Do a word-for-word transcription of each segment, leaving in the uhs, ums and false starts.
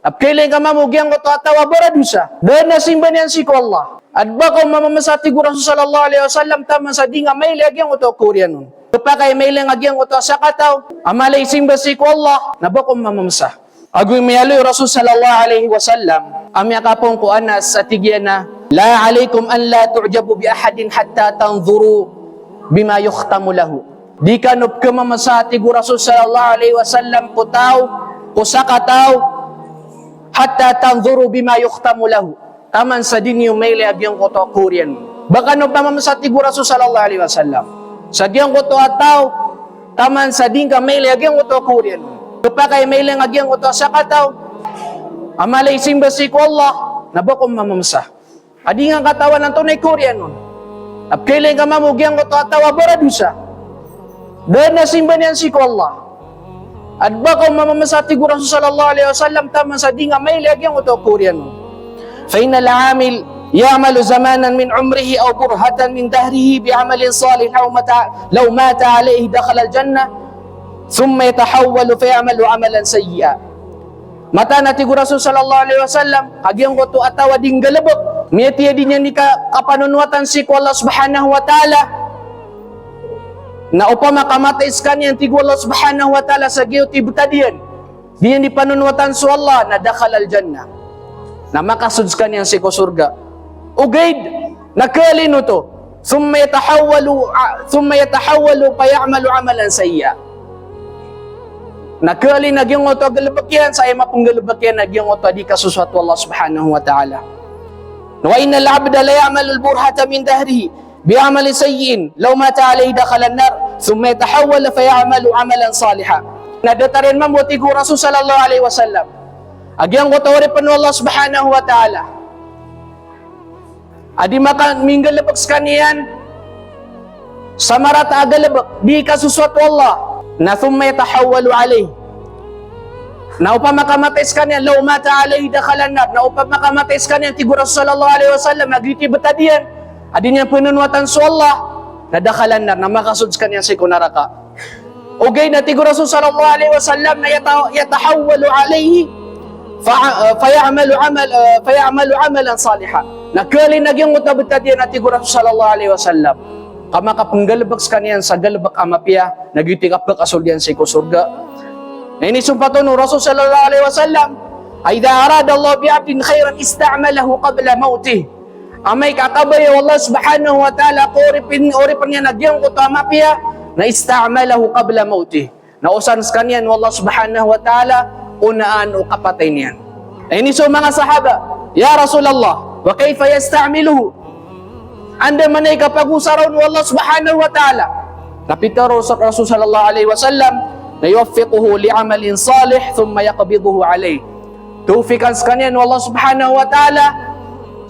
Na pkhailay ngka mambo giyangkoto a taw a baradosa. Da dn a simba niyan sii ko Allah. Adn ba ka on mamamasa, tig o Rasul sallallahu alaihi wasallam, taman sa di ngka mailay a giyangkoto a kaoriyan on. Khapakay mailay ngka giyangkoto a sakataw a mala i simba sii ko Allah, na ba ka on mamamasa. Ago miyaaloy o Rasul sallallahu alaihi wasallam a miyakapoon ko Anas a tig iyan a, "La alaikum an la tu'jabu bi ahadin hatta tanzuru bima yukhtamu lahu." Di kano pkhamamasa, tig o Rasul sallallahu alaihi wasallam, ko taw, ko sakataw, hatta tanzuru bima yukhtamu lahu. Taman sa di niyo mailay a giyangkoto a kaoriyan on. Ba kano pmamamasa, tig o Rasul sallallahu alaihi wasallam, sa giyangkoto a taw, taman sa di ngka mailay a giyangkoto a kaoriyan on. Khapakay mailay ngka giyangkoto a sakataw a mala i simba sii ko Allah, na ba ka on mamamasa. A di ngka katawan antonaa i kaoriyan on. Na pkhailay ngka mambo giyangkoto a taw a baradosa. Da dn a simba niyan sii ko Allah. Adn ba ka on mamamasa, tig o Rasul sallallahu alaihi wasallam, taman sa di ngka mailay a giyangkoto a kaoriyan on. Fa innal amil ya'malu zamanan min umrihi aw burhatan min dahrihi bi amalin salih law mata, law mata alaihi dakhalal jannah, thumma yatahawwalu fa ya'malu amalan sayyi'a. Mataan a, tig o Rasul sallallahu alaihi wasallam, a giyangkoto a taw a di nggalbk, miyatiyadi niyan i ka-, kapanonowatan sii ko Allah subhanahu wa ta'ala. Na opama ka matay skaniyan, tig o Allah subhanahu wa ta'ala, sa giyoto i btad iyan, di niyan di panonowatan so Allah, na dakhalal jannah. Na makasold skaniyan sii ko sorga. Ogaid na khalin oto, thumma yatahawwalu, a-, thumma yatahawwalu fa ya'malu amalan sayyi'a. Na khalin a giyangkoto a galbk iyan sa aya mapnggalbk iyan a giyangkoto a di kasosoat o Allah subhanahu wa ta'ala. Wa innal abda la ya'malul burhata min dahrihi bi amalin sayyi'in law mata alaihi dakhalan nar, thumma yatahawwalu fa ya'malu amalan saliha. Na datar iyan mambo, tig o Rasul sallallahu alaihi wasallam, a giyangkoto a oripn o Allah subhanahu wa ta'ala a di maka-, minggalbk skaniyan sa marata a galbk, di kasosoat o Allah, na thumma yatahawwalu alaihi. Na opama ka matay skaniyan, law mata alaihi dakhalan nar. Na opama ka matay skaniyan, tig o Rasul sallallahu alaihi wasallam, a giyoto i btad iyan a di niyan panonowatan so Allah, na dakhalan nar, na makasold skaniyan sii ko naraka. Ogaid na, tig o Rasul sallallahu alaihi wasallam, na yata-, yatahawwalu alaihi fa, fa ya'malu amal, fa ya'malu amalan saliha. Na khalin a giyangkoto a btad iyan, a tig o Rasul sallallahu alaihi wasallam, ka makapnggalbk skaniyan sa galbk a mapiya, na giyoto i kapakasold iyan sii ko sorga. Na inisompat on o Rasul sallallahu alaihi wasallam, idha arada Allah bi abdin khairan ista'malahu qabla mautih. Amay ka kabaya o Allah subhanahu wa ta'ala ko oripn, oripn iyan a giyangkoto a mapiya, na ista'malahu qabla mautih. Na osan skaniyan o Allah subhanahu wa ta'ala onaan o kapatay niyan. Na iniiza o manga sahaba, "Ya Rasulullah, wa kayfa yasta'miluhu?" Andamanaya i kapagosara on o Allah subhanahu wa ta'ala? Na pitharo o Rasul sallallahu alaihi wasallam, na yuwaffiquhu li amalin salih thumma yaqbiduhu alayh. Tawfiqan skaniyan o Allah subhanahu wa ta'ala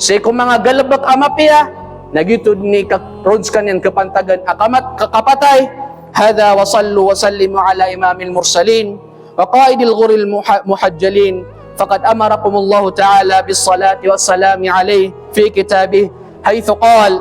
sii ko manga galbk a mapiya, na giyoto dn i ka-, ron skaniyan kapantagan a kamat-, ka-, kapatay. Hadha wa sallu wa sallimu ala imamil mursalin wa qaidil ghurril muha-, muhajjalin. Faqad amarakumullahu ta'ala bis salati was salami alayhi fi kitabih, haythu qal,